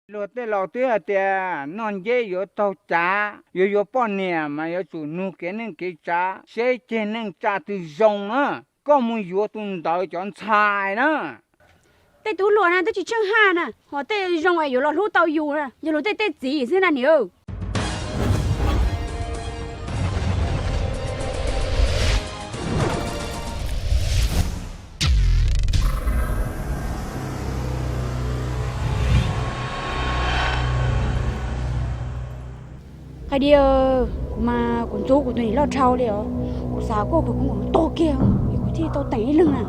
Luag tej laus twb hais tias noj nceb yuav taug cav, yuav yuav poj niam mas yuav tsum nug kev neej kev tsav, seb ceg neej tsa twg zoo na, koj mus yuav tus ntawd cov ntxhais na. Tej tub hluas na twb tsis tsheej haj na, ho tej zoo es yuav los hlub tau yus na, yog luag tej tej txiv xwb na niam. Qai Di, kuv mas kuv ntxub kuv tus niam loj dhau li os. Kuv xav koj kuv koob kuv tog kiag es kuv thiaj tau teem ib leeg na.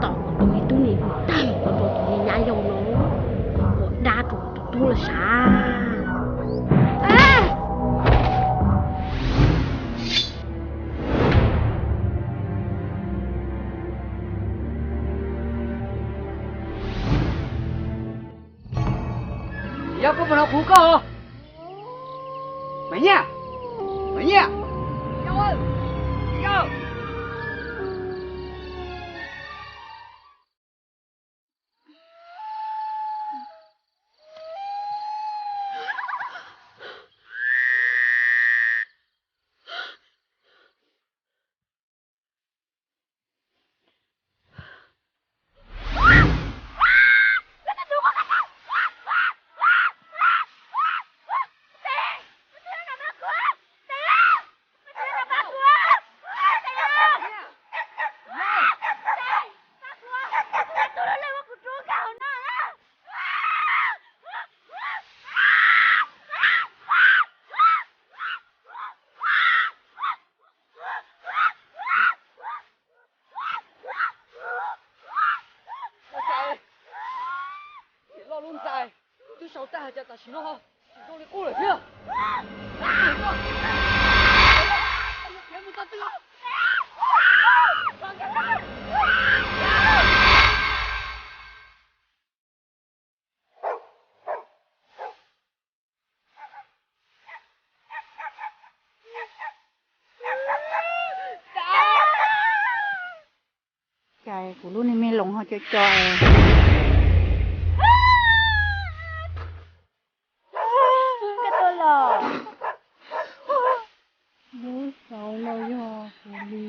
Tom kuv tus me tub niam tag los rau tus me nyab yau no, ua dab rau tus tub lawm sav. Yog koj puas hnov kuv hu koj? Mas Nyiaj, Mas Nyiaj, Loj lub ntxais twb sau tag, cas tam sim no tsis zoo li qub lawm thiab. Cas kuv lub niag me loos ho co co es. Koj tuaj los? Lub xauv los yog kuv li.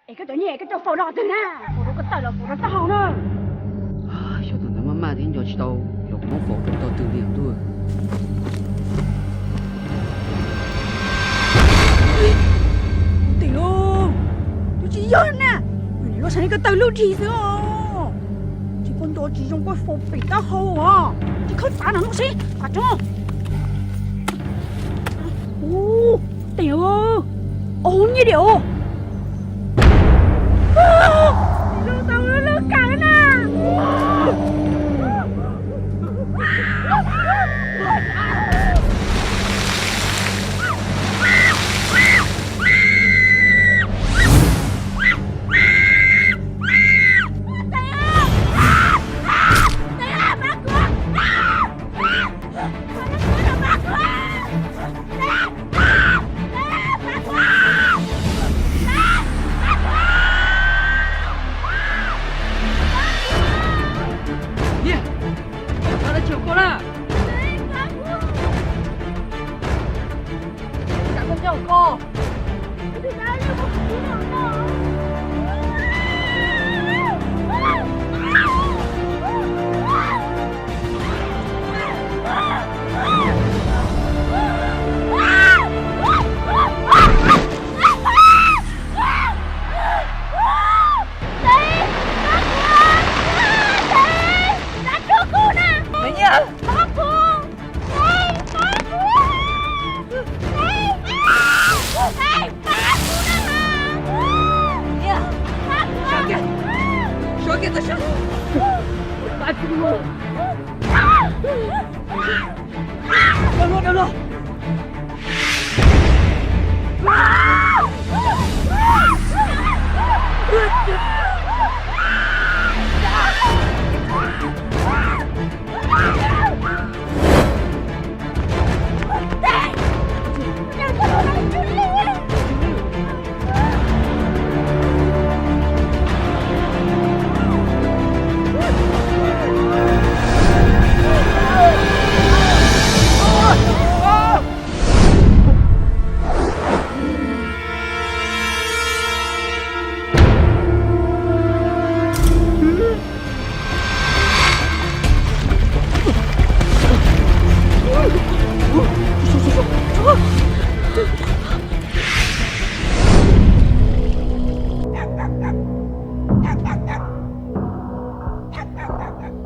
Es koj cov nyiaj koj coj faus rau qhov twg na? Faus rau ko taw los faus rau taub hau na? Xyov thaum ntawd maj maj thiab nco tsis tau los kuv muab faus rau tog twg li ntuj. Tim, twb tsis yog na, nws niam loj saib ko taw lub rig xwb os. Tsis koj nco tsis zoo koj faus pem taub hau os, tsis khaub txav no lub sib tas tso. Ub, Teem, ov nyiaj diam. Lub tau lub kawg na. Nyiaj, koj dab tsi hauv koj na? Tsam koj nyob hauv koj. Nyiaj, sawv kiag, sawv kiag tau sawv. Pab kuv, dawb luag, dawb luag. Tsis tau, tsis tau, tsis tau, tsis tau, tsis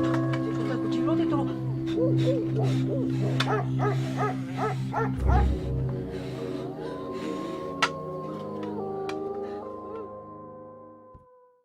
tau.